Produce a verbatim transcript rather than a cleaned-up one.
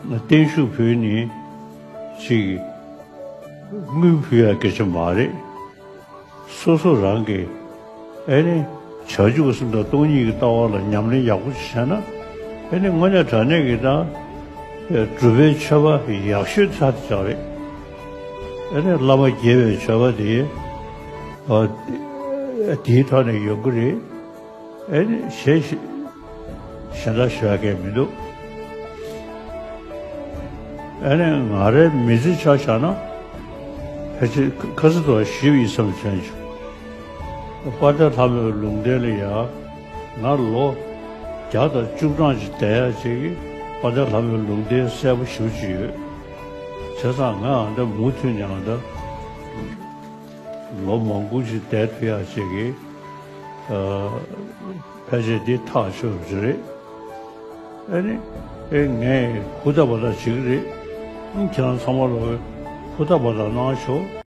བརྟན་བཞུགས་ཕུལ་ནི་ཅིག་དངུལ་ཕུལ་ཡ་སྐད་ཆ་མ་རེད། སོ་སོ་རང་གི་ཨེ་ནི་བྱང་ཆུབ་སེམས་དང་སྟོང་ཉིད་ཀྱི་ལྟ་བ་ལ་ཉམས་ལེན་ཡག་པོ་ཞིག་བྱས་ན། ཨེ་ནི་དངོས་གནས་དྲང་གནས་ཀྱི་ད་སྒྲུབ་པའི་མཆོད་པ་ཡག་ཤོས་ཆགས་དེ་ཆགས་རེད། ཨེ་ནི་བླ་མ་དགྱེས་པའི་མཆོད་པ་དེ་ཨ་དེའི་ཐོག་ནས་ཡོང་གི་རེད། ཨེ་ནི་གཞན་ཞིག་གཞན་དག་ཞུ་ཡ་གང་མི་འདུག་ཨེ་ནི་ང་རའི་མི་ཚེ་ཆ་བཞག་ན་ཕལ་ཆེར་ཁ་སང་དུ་ཞུས་ཡིན་བསམ་བྱས་བྱུང་། དཔལ་ལྡན་ལྷ་མོའི་ལུང་བསྟན་ལ་ཡ་ང་ལོ་བརྒྱ་དང་བཅུ་གྲངས་ཅིག་བསྡད་ཡ་ཅིག་གིས་དཔལ་ལྡན་ལྷ་མོའི་ལུང་བསྟན་གསལ་པོ་ཞེ་པོ་ཅིག་ཡོད། བྱས་ཙང་ང་ཨ་ད་མུ་མཐུད་ནས་ཨ་ད་ལོ་མང་པོ་ཅིག་བསྡད་ཐུབ་ཡ་ཅིག་གིས་ཨ་ཕལ་ཆེར་འདི་ཐག་ཆོད་པ་ཅིག་རེད། ཨེ་ནི་ཨེ་ངས་ཧུར་ཐག་པ་ཐག་བྱེད་ཀྱི་རེད། ཨང་ཁྱེད་རང་ཚང་མ་ལོ་ཧུར་ཐག་པ་ཐག་གནང་ཤོག